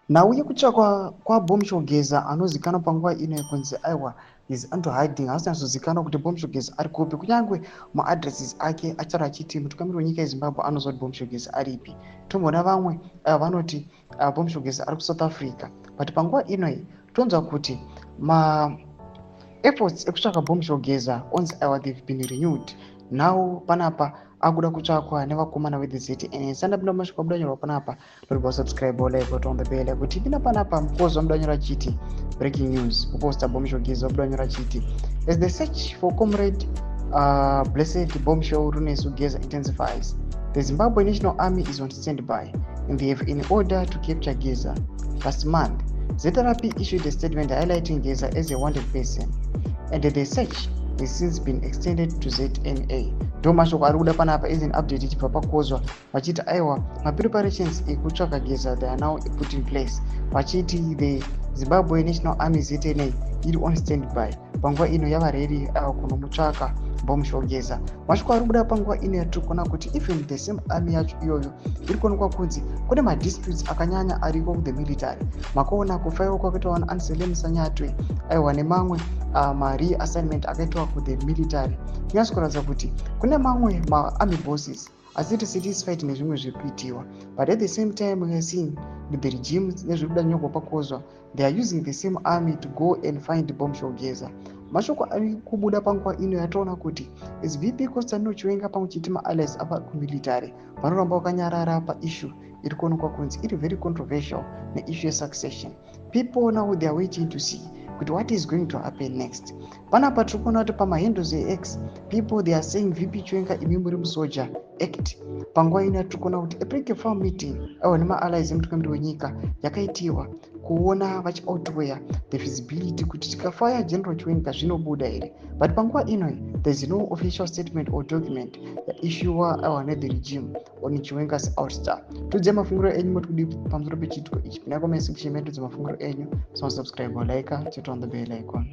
Nhau yekutsvakwa kwaBombshell Geza anozikanwa panguva ino yekunzi aiwa is into hiding, haasi kunyatsozikanwa kuti Bombshell Geza ari kupi, kunyange maaddresses ake achitaura achiti mutungamiri wenyika yeZimbabwe anoziva kuti Bombshell Geza aripi. Tomboona vamwe vanoti Bombshell Geza ari kuSouth Africa, but panguva ino tonzwa kuti maefforts ekutsvaka Bombshell Geza onzi aiwa, they've been renewed now. Panapa akuda kutsvakwa nevakomana vethe ZNA. Sandapinda mumashoko abuda nyorwa panapa, ndoribva subscribe, like, on the bell kuti ipinda panapa. Mukozi wamuda nyora chiti breaking news, kuposta Bombshell Geza wabuda nyora chiti, "As the search for Comrade Blessed Bombshell Runesu Geza intensifies, the Zimbabwe National Army is on standby and they have in order to capture Geza. Last month, ZRP issued a statement highlighting Geza as a wanted person, and the search has since been extended to ZNA." Ndo mashoko ari kuda panapa is an update ichibva pakozwa, vachiti aiwa, mapreparations ekutsvaka Geza, they are now put in place, vachiti the Zimbabwe National Army, ZNA, iri on standby panguva ino, yava ready kunomutsvaka Bombshell Geza. Mashoko ari kubuda panguva ino yatiri kuona kuti even the same army yacho iyoyo iri kuonekwa kunzi kune madisputes akanyanya ariko kuthe military. Makaona kufaiwa kwakaitwa vana Anselem Sanyatwe, aiwa, nemamwe mareassignment akaitwa kuthe military, kunyatso kuratidza kuti kune mamwe maarmy bosses asiri satisfied nezvimwe zviri kuitiwa. But at the same time, we are seeing with the regime, nezviri kuda nyorwa pakozwa, they are using the same army to go and find Bombshell Geza. Mashoko ari kubuda panguva ino yatoona kuti VP Constantino Chiwenga pamwe chete maallies ava kumilitary vanoramba vakanyarara paissue iri kuonekwa kunzi iri very controversial, neissue yesuccession. People now, they are waiting to see kuti what is going to happen next. Panapa tiri kuona kuti pamahandles eX, people, they are saying, "VP Chiwenga, imi muri musoja, act." Panguva ino yatiri kuona kuti a meeting, aiwa, nemaallies emutungamiri wenyika yakaitiwa kuona vachioutweigh the feasibility kuti tikafaya General Chiwenga zvinobuda here. But panguva ino there is no official statement or document yaissuwa, aiwa, nethe regime on Chiwenga's ouster. Tudzai mafungiro enyu, moti kudii pamusoro pechiitiko ichi? Pinai comment section medu, dzemafungiro enyu. Subscribe, like, turn on the bell icon.